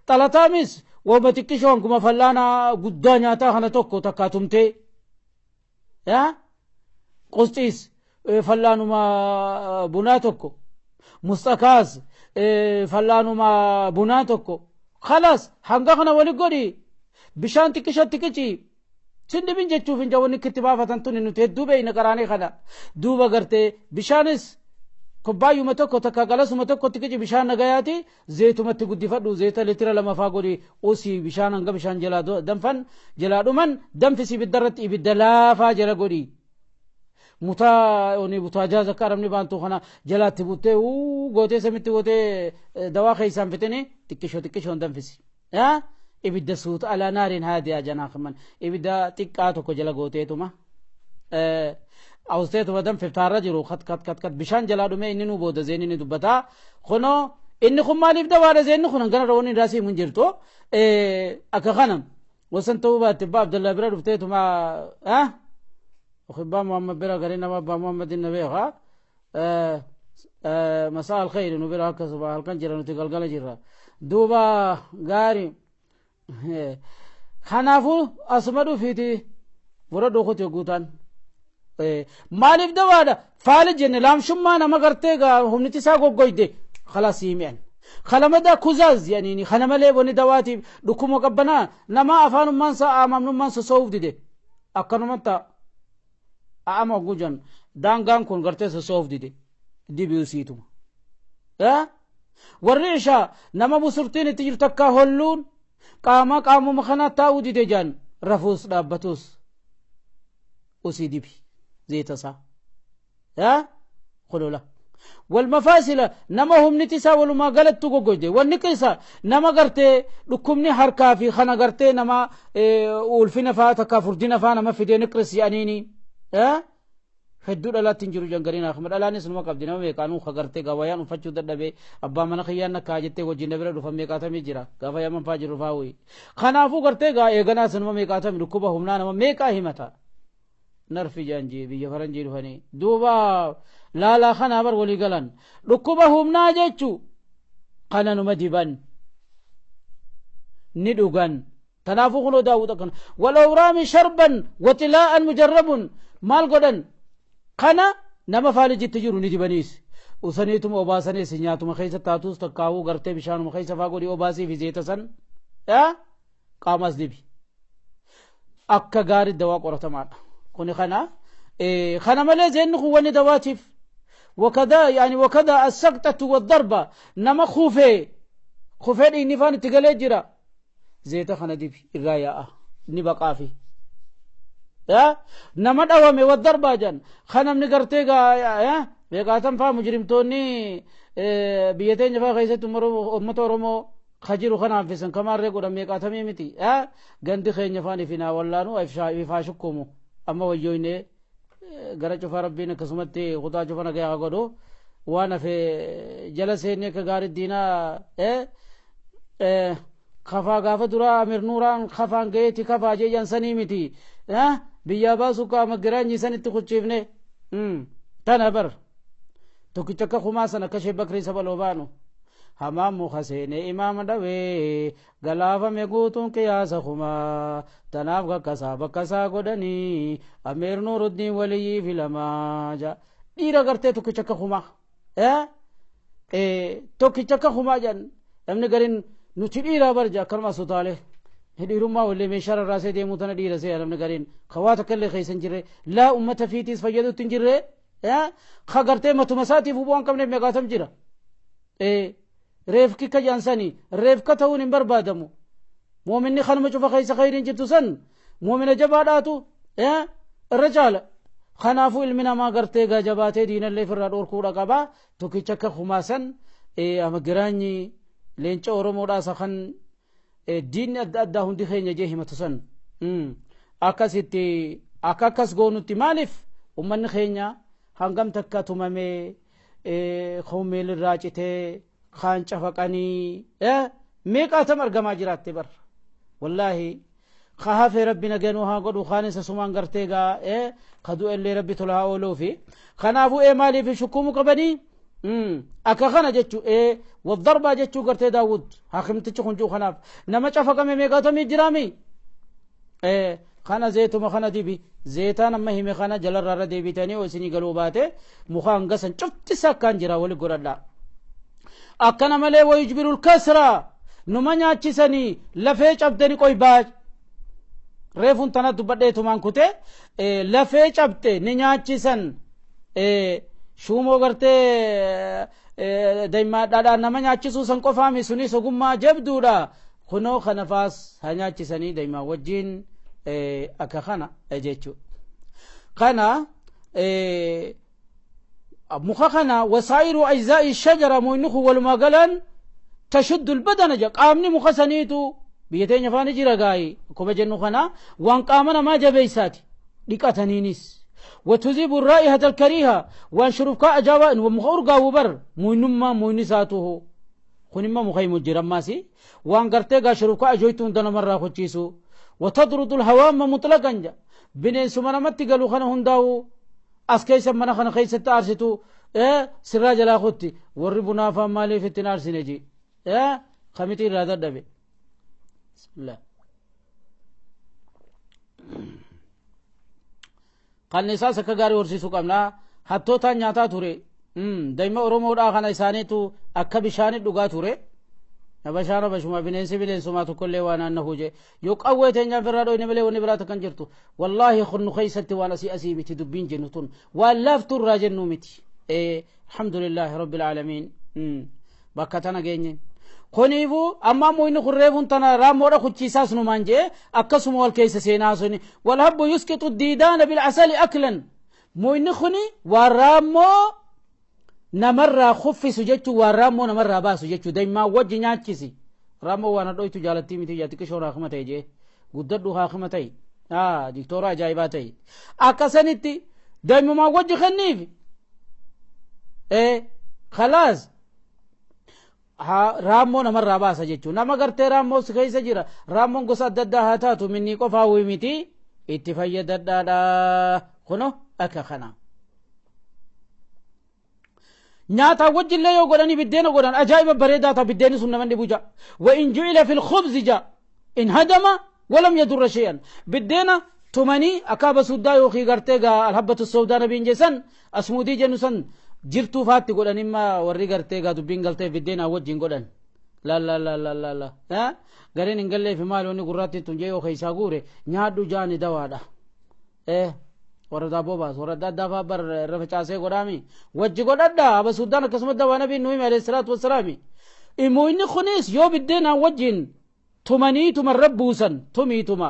طلطامس وبتكشون كما فلانا غدا نياتا خنا توكو تكا تمتي يا قصتيس فلانو ما بنا توكو مستكاس فلانو ما بنا توكو خلاص hanga wali godhi bishaan xiqqisha xiqqici sindibin jechuuf hin jawwanni itti baafatan tuni nuti hedduu beeyna qaraanee kana duuba gartee bishaanis kubbaayuma tokko takka galasuma tokko xiqqici bishaan nagayaati zeetumatti guddifadhu zeeta litira lama faa godhi usii bishaan hanga bishaan jalaa danfan jalaa dhuman danfisi ibiddarratti ibidda laafaa jala godhi mutaa oni butaa zakka arabni baantu kana jalaatti buttee gootee samitti gootee dawaa keessaan fitini xiqqishoo xiqqishoon danfisi ibidda suuta alaa naariin haadiyaa janaa kaman ibidda xiqqaa tokko jala gooteetuma awusteetuma danfiftaarra jiru kat kat kat kat bishaan jalaa dhumee inni nu booda zeenni ni dubbataa kunoo inni kun maaliif dawaadha zeenni kun hangana rawoonni irraa hin jirtu akka kana wasan ta'uu baatte abbaa Abdallaa bira dhufteetuma أخبا محمد برا قرينا أبا محمد النبي ها مساء الخير نبرا كسبا الكنجرة نتقلقل جرا دوبا غاري خنافو أسمدو فيتي وردو خوتي قوتان مالف دوادا فالج لام شما ما قرتي هم نتساقو قويدي خلاص يمين خلمدا كوزاز يعني خلملي وني دواتي دكومو قبنا نما أفانو منسا آمامنو منسا صوف دي أكنو منتا ama gujan daangaan kun gartee sosoof dide dibiusiituma warri ishaa nama busurtiin itti jirtu akka holluun qaama qaamuma kana taa'uu dide jaan rafuus dhaabbatus usii dibi zeeta isaa kulola Walmafaasila nama humniti isaa walumaa galattu goggojde. Wanni qisa nama gartee dhukkubni harkaa fi kana gartee nama ulfina faa takka furdina faa nama fidee niqris jedhaniini. Hedduu dhalaatti hin jiru jangariin akkuma dhalaanis numa qabdi nama meeqaanuu ka gartee gabayaan uffachuu dadhabee abbaa mana kiyyaan nakkaa jettee wajjin na bira dhufan meeqaatamii jira gaafa yaman faa jiru faa wuyi. Kanaafuu gartee gaa eeganaas numa meeqaatamii dhukkuba humnaa nama meeqaa himata. Narfi jaanjii biyya faranjii dhufanii duuba laalaa kanaa bar walii galan dhukkuba humnaa jechuu kana numa diban ni dhugan. Kanaafuu kunoo daawwit akkana walawraami sharban waxilaa'an mujarrabun maal godhan kana nama faalijitti jiru ni dibaniis usaniituma obaasaniis nyaatuma keessa taatus takkaawuu gartee bishaanuma keessa faa godhi obaasii fi zeeta san qaamas dibi akka gaarii dawaa qoratamaadha. Kuni kana kana malee zeenni kun wanni dawaatiif wakada yani wakada assaqxatu waddarba nama kufee kufee dhiigni faan itti galee jira zeeta kana dibi irraa yaa'a ni baqaafi. Nama dhawame waddarbaa jedhan kan namni gartee beekaatan faa mujrimtoonni biyya teenya faa keessatti uummata Oromoo ka jiru kana hanfisan kamaarree godhan meeqaatamii miti gandi keenya faan ifinaa wallaanu ifaa shukkumu amma wayyoyne gara cufa rabbiin akkasumatti kutaa cufa nagaa haa godhu waan hafe jala seenne akka gaarii diinaa kafaa gaafa duraa Amir Nuuraan kafaan gaheeti kafaa jeejan sanii miti biyyaa baasu qaama giraanyi sanitti kuchiifne tana bar tokkicha akka kumaa sana akka Sheek Bakrii Sabaloo baanu hamaan muka seenee imaama dhawee galaafame guutuun qiyaasa kumaa tanaaf kakkasaa bakkasaa godhanii Amiir Nuuruddiin waliyyii filamaa ja dhiira gartee tokkicha akka kumaa tokkicha akka kumaa jedhan namni gariin nuti dhiiraa barja akkanuma sotaalee dhiirummaa wallee meeshaa rarraasee deemuu tana dhiira see namni gariin kawaa takka illee keessa hin jirre laa ummata fiitiis fayyadutti hin jirre ka gartee matuma isaatiif bu'aa hin qabneef meeqaatam jira. Reefki ka jaansanii reefka ta'uun hin barbaadamu. Moominni kanuma cufa keessa khayriin jirtu san moomina jabaadhaatu irra caala. Kanaafuu ilmi namaa gartee gaa jabaatee diinallee ofirraa dhorkuudha qaba. Tokkicha akka kumaa san ama giraanyi leenca Oromoodhaa isa kan diinni adda addaa hundi keenya jee himatu san akkasitti akka akkas goonutti maaliif ummanni keenya hangam takka tumamee koomeelirraa citee kaan cafaqanii meeqaatam argamaa jiraatte bar wallaahi ka hafee rabbi naganuu haa godhu kaan isa sumaan gartee gaa ka du'ellee rabbi tola haa ooluufi kanaafuu maaliif shukkumuu qabanii akka kana jechuu waddarbaa jechuu gartee daawwud hakimtichi kun jiru kanaaf nama cafaqame meeqaatamii jiraami kana zeetuma kana dibi zeetaan amma hime kana jalarraa irra deebitanii isinii galuu baate muka hanga san cufti sakkaan jira wali godhadha. Akkana malee wayujbiru lkasra numa nyaachisanii lafee cabdeni qoybaa reefuun tana dubbadheetumaan kute lafee cabte ni nyaachisan shuumoo gartee daa'imaa nama nyaachisuu san qofaami sunis ogummaa jabduudha kunoo kana faas haa nyaachisanii daa'imaa wajjin akka kana jechuudha. Kana muka kana wasaa'iru ajzaa'i shajara muyni kun walumaa galan tashuddu albadana jedha qaamni muka saniitu biyya teenya faana jira gaayi akkuma jennu kana waan qaama namaa jabeessaati dhiqataniinis. وتذيب الرائحة الكريهة وان شربكا أجابا ومخ أرقا وبر موينما موينساته خنما مخيم الجرماسي وان قرتيقا شربكا أجويتون دنا مرة خجيسو وتطرد الهوام مطلقا بنين سمنا متي قالوا خنا هنداو أسكيسا منا خنا خيسة تارستو سراج لا خطي وربنا فمالي في التنار سنجي خميتي راذا دبي بسم الله. Qannisaas akka gaarii horsiisuu qabna. Hattootaan nyaataa ture. Daa'ima Oromoodhaa kana isaaniitu akka bishaanii dhugaa ture. Habashaan habashuma bineensi bineensumaa tokkollee waan naannahu jee. Yoo qawwee teenyaan firraa dhoyne malee wanni biraa takkan jirtu. Wallaahi kunnu keessatti waan asii asii miti dubbiin jennu tun. Waan laaftu irraa jennu miti. Alhamdulillaahi rabbil aalamiin. Bakka tana geenye. Kuniifuu amma ammoo inni kun reefuun tana raammoodha kuchiisaas numaan jee akkasuma wal keessa seenaa suni walhabbu yusqitu diidaana bilcasali aklan moyni kuni waan raammoo Namarraa kuffisu jechuun waan raammoo namarraa baasu jechuun daa'imman wajji nyaachisi. Raammoo waan hadhooytu jaalattii miti yaa xiqqishoon haakima ta'e jee guddadhu haakima ta'e diktoora ajaa'ibaa ta'e akkasanitti daa'imummaa wajji kenniif khalaas raammoo namarraa baasa jechuun nama gartee raammoo si keessa jira raammoon gosa adda addaa haa taatu minni qofaa miti itti fayyadadhaadha kuno akka kana. Nyaata wajjillee yoo godhanii biddeena godhan ajaa'iba bareedaa ta'a biddeenni sun naman dhibu ja'a. Wa in ju'ila fil khubzi ja'a in hadama walam yadurra shay'an biddeena tumanii akaaba suddaa yookiin gartee gaa alhabbatu sawdaa nabiin jeessan asmuudii jennu san jirtuu faatti godhan imma warri gartee gaa dubbiin galtee biddeena wajjin godhan. La la la la la la gareen hin galleefi maali wanni gurraatti tun jee yoo keessaa guure nyaadhu jaani dawaadha. Warra daabboo baasu warra adda addaa fa'aa bar irra facaasee godhaami wajji godhadha abasuuddaan akkasuma dawaa nabiin nu hime alayhi salaatu wassalaami immoo inni kunis yoo biddeenaan wajjin tumanii tumarra buusan tumiituma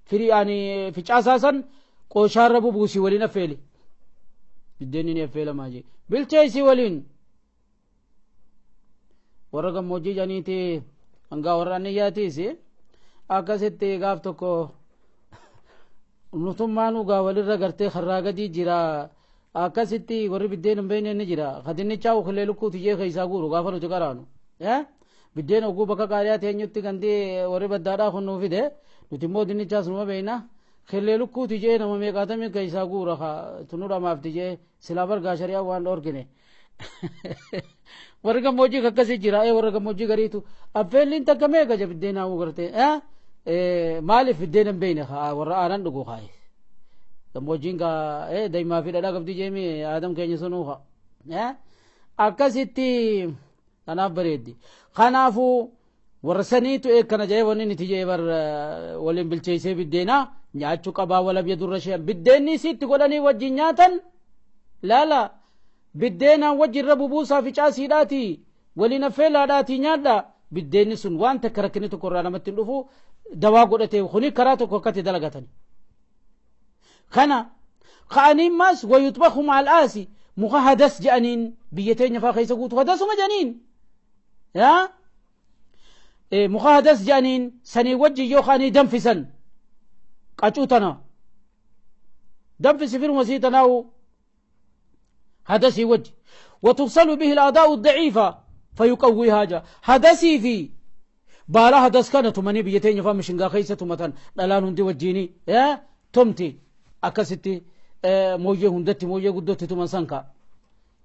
firii ani ficaasaa san qooshaarra bubuusii waliin affeeli biddeenni ni affeelamaa jee bilcheessii waliin warra gammoojjii janiiti hangaa warra anniyyaatiis akkasitti gaaf tokko nutummaan ugaa walirra gartee karraa gadii jira akkasitti warri biddeen hin beekne ni jira kadinnichaa ukilee lukkuuti jee keessaa guuru gaafa nuti qaraanu biddeen oguu bakka qaariyaa teenyutti gandii warri baddaadhaa kun nuu fide nuti immoo dinnichaas numa beekna killee lukkuuti jee nama meeqaatamii keessaa guura tunu dhamaafti jee silaa bargaa shari'aa waan dhoorgine warri gammoojjii akkasii jira warra gammoojjii gariitu affeelliin takka meeqa je biddeen haa'uu gartee maaliif biddeen hin beekne warra aanan dhugu kaaye gammoojjiin kaa daa'imaa fi dhadhaa qabdi jeemi aadam keenya sunuu haa akkasitti kanaaf bareeddi kanaafuu warra saniitu eekkana jee wanni niti jee bar waliin bilcheessee biddeenaa nyaachuu qabaa walam yadurra shay'an biddeenni isitti godhanii wajjin nyaatan laala biddeenaan wajjin bubuusaa fi caasiidhaati waliin affeelaadhaati nyaadha biddeenni sun waan takka rakkinni tokko irraa namatti hin dhufu dawaa godhatee kuni karaa tokko akkatti dalagatan kana ka'aniin maas wayuxbaku maal aasi muka hadas je'aniin biyya teenya faa keessa guutu hadasuma je'aniin yaa muka hadas je'aniin sanii wajjin yoo ka'anii danfisan qacuu tana danfisi firuma sii tanaawu hadasii wajji وتغسل به الأعضاء الضعيفة فيقويها جا hadasii fi baala hadas kana tumanii biyya teenya faa mishingaa keessa tumatan dhalaan hundi wajjiini tumti akkasitti mooyyee hundatti mooyyee guddootti tuman sanka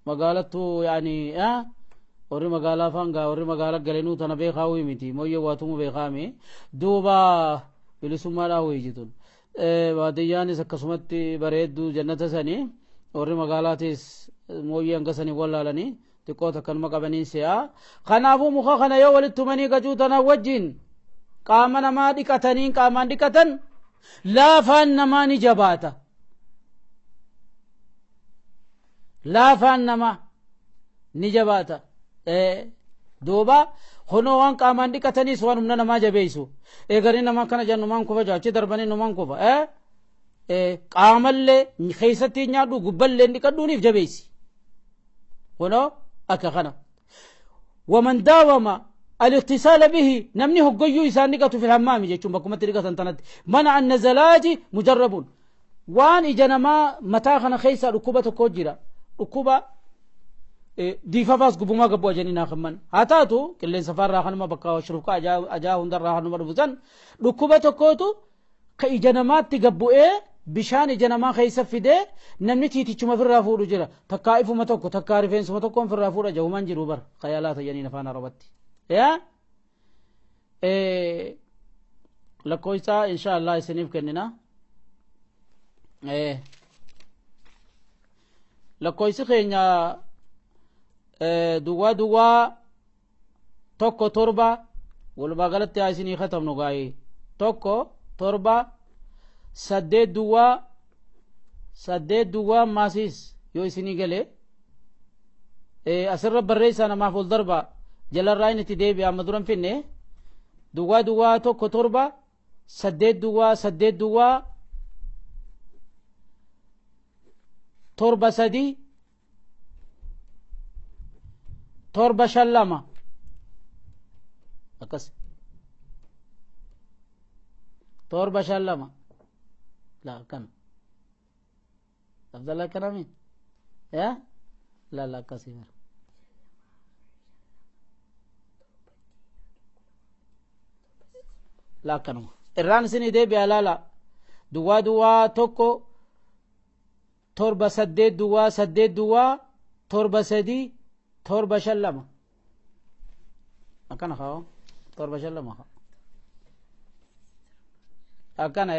magaalattu yaani warri magaalaa faan gaa warri magaalaa galenuu tana beekaa wii miti mooyyee waa tumu beekaami duuba bilisummaadhaa wii jitun baadiyyaanis akkasumatti bareedduu jannata sanii warri magaalaatis mooyyee hanga sanii wallaalanii xiqqoo takkanuma qabanii se'a kanaafuu muka kana yoo walitti tumanii qacuu tana wajjin qaama namaa dhiqatanii qaamaan dhiqatan laafaan namaa ni jabaata laafaan namaa ni jabaata duuba kunoo waan qaamaan dhiqataniis waan humna namaa jabeessu eeganii namaa kana jennumaan kufa jaachi darbanii numaan kufa qaamallee keessatti nyaadhu gubballee dhiqadhuuniif jabeessi kunoo akka kana waman daawama الاغتسال به نمني هقيو إسان نقطو في الحمام جيتشون بكم تلقى تنتنت منع النزلات مجرب وان إجانا متاخنا خيسا ركوبة كوجرة ركوبة ديفا فاس قبوما قبوا جنينا خمان هاتاتو كلين سفر راخن ما بكا وشرفكا أجا هندر راخن ما ربوزن ركوبة كوتو كإجانا ما تقبو إيه bishaan ija namaa keessa fidee namni tiitichuma firraa fuudhu jira takkaa ifuma tokko takkaa rifeensuma tokkoon firraa fuudha jahumaan jiru bar khayalaata janiin afaan arabatti yaa lakkoofsa insha allah isiniif kennina lakkoofsi keenya duwwaa duwwaa 1 7 walumaa galatti haa isinii katabnu gaa'ee 1 7 8 duwwaa 8 duwwaa maasiis yoo isinii galee asirra barreessaa namaaf ol darba jalarraa inni itti deebi'a amma duran finne duwwaa duwwaa 1 7 8 duwwaa 8 duwwaa 7 3 7 5 2 akkas 7 5 2 la akkana Abdallah akkanami yaa la la akkasii bara la akkanuma irraan isinii deebi'a laala duwwaa duwwaa 1 7 8 0 8 0 7 3 7 5 2 akkana haa 7 5 2 haa akkana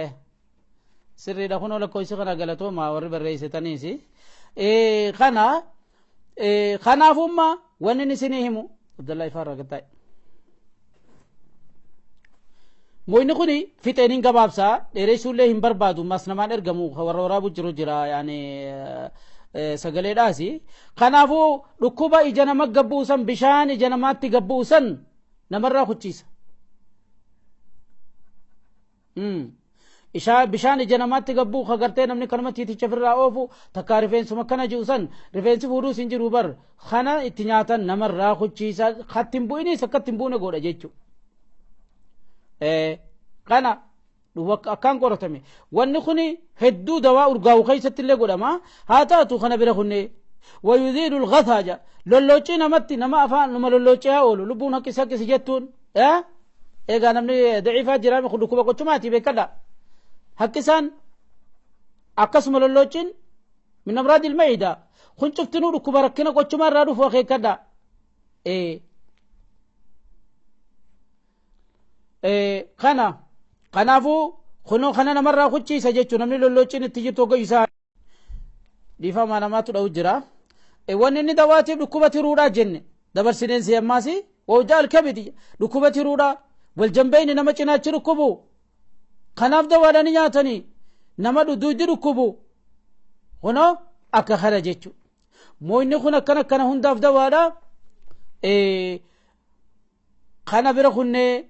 sirriidha kunoo lakkoofsi kana galatooma warri barreessitaniis kana kanaafummaa wanni inni isinii himu Abdallaa Ifaarraa gattaa'e. Moyni kuni fixeen hin gabaabsaa dheeressuullee hin barbaadu mas namaan ergamu warra waraabu jiru jira yaani sagaleedhaasi. Kanaafuu dhukkuba ija nama gabbuusan bishaan ija namaatti gabbuusan namarraa kuchiisa. Bishaan ija namaatti gabbuu kagartee namni kanuma tiiticha ofirraa oofu takkaa rifeensuma kana jiru san rifeensi fuudhuus hin jiru bar kana itti nyaatan namarraa kuchiisa katti hin bu'inis akkatti hin buune godha jechuudha. Kana akkaan qoratame wanni kuni hedduu dawaa urgaa'u keessatti illee godhama haa taatu kana bira kunne wayuziilu lgathaa lolloocii namatti nama afaan nama lolloocii haa oolu lubbuun haqqisi haqqisi jettuun egaa namni daciifaa jiraame dhukkuba qochumaati beekadha haqqisaan akkasuma lolloociin min amraadi ilmaciida kun cuftinuu dhukkuba rakkina qochumaa irraa dhufu akeekkadha. Kana kanaafuu kunoo kana namarraa kuchiisa jechuun namni lolloociin itti jirtu hogga isaa dhiifamaa namaatu dha'u jira. Wanni inni dawaatiif dhukkuba tiruudhaa jenne dabarsineen si ammaasi wawjaa alkabidi dhukkuba tiruudhaa waljambeyni nama cinaachi dhukkubu kanaaf dawaadhani nyaatanii nama dudduuddi dhukkubu kunoo akka kana jechuudha. Moyni kun akkana akkana hundaaf dawaadha. Kana bira kunnee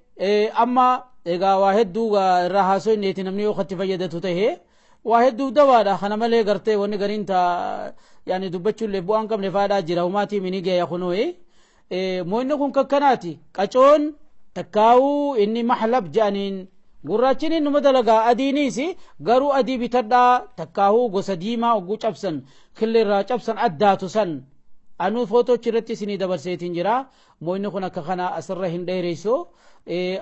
amma egaa waa hedduu irraa haasoo inneeti namni yoo katti fayyadatu tahe waa hedduu dawaadha kana malee gartee wanni gariin ta yaani dubbachuullee bu'aan qabne faadhaa jira humaatii mini gaya kunoo moyni kun kakkanaati qacoon takkaawuu inni mahlab jedhaniin gurraachin innuma dalagaa adiiniis garuu adii bitadhaa takkaawuu gosa diimaa ogguu cabsan killee irraa cabsan addaatu san anuu footoochi irratti isinii dabarseetiin jira moyni kun akka kana asirra hin dheereyso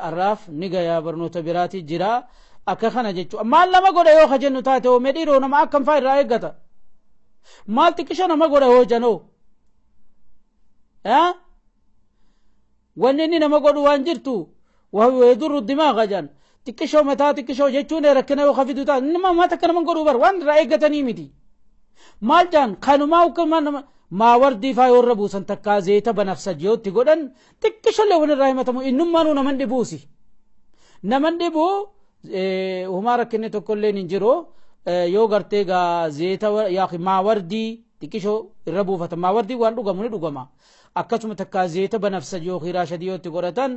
arraaf ni gaya barnoota biraati jira akka kana jechuudha maal nama godha yoo ka jennu taate oo medhiiroo nama akkam faa irraa eeggata maal xiqqisha nama godha yoo janoo wanni inni nama godhu waan jirtu wayadurru dimaaqa jedhan xiqqishoo mataa xiqqishoo jechuun rakkina yoo ka fidu taate nama maata akka nama godhu bar waan irraa eeggatanii miti maal jedhan kanumaa hukkumaa nama maawardii faa yoo irra buusan takkaa zeeta banafsaj yoo itti godhan xiqqishollee waan irraa himatamu innummaanuu naman dhibuusi naman dhibu humaa rakkinni tokkolleen hin jiru yoo gartee gaa zeeta yookiin maawardii xiqqishoo irra buufatan maawardii waan dhugamu ni dhugama akkasuma takkaa zeeta banafsaj yookiin raashadii yoo itti godhatan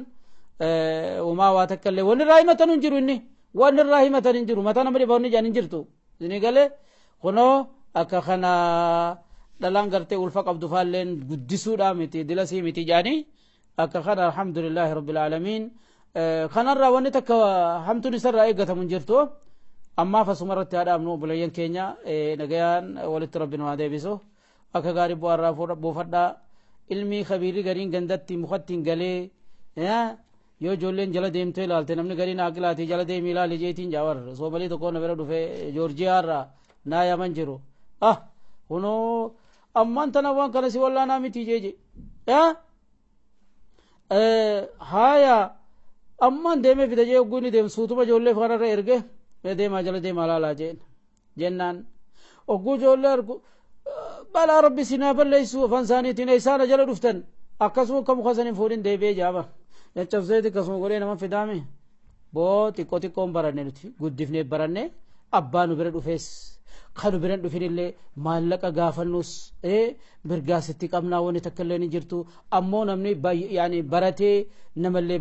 humaa waa takka illee waan irraa himatan hin jiru inni waan irraa himatan hin jiru mataa nama dhiba wanni jedhan hin jirtu isinii galee kunoo akka kana dhalaan gartee ulfa qabdu faalleen guddisuudha miti dilasii miti jedhanii akka kana alhamdulillaahi rabbil aalamiin kanarraa wanni takka hamtuun isarraa eeggatamu hin jirtu ammaaf asuma irratti haa dhaabnu obboleeyyan keenya nagayaan walitti rabbi nu haa deebisu akka gaarii bu'aarraa buufadhaa ilmii kabiirri gariin gandatti mukatti hin galee yoo ijoolleen jala deemtee ilaalte namni gariin aqilaatii jala deemii ilaali jeetiin jaawar soomalii tokko na bira dhufe joorjiyaarraa naa yaman jiru ah kunoo ammaan tana waan kana si wallaanaa miti jeeje haya ammaan deemee fida jee ogguu inni deemu suutuma ijoollee kanarra erge mee deemaa jala deemaa laalaa jeen jennaan ogguu ijoollee argu balaa rabbi sinaa balleessu afaan isaaniitiin eessaana jala dhuftan akkasuma akka muka saniin fuudhin deebi'ee jaaba caccabseeti akkasuma godhee nama fidaame boo xiqqoo xiqqoon baranne nuti guddifnee baranne abbaa nu bira dhufees kanu bira dhufinillee maallaqa gaafannus mirgaasitti qabnaa wanni takka illee ni jirtu ammoo namni baratee namallee.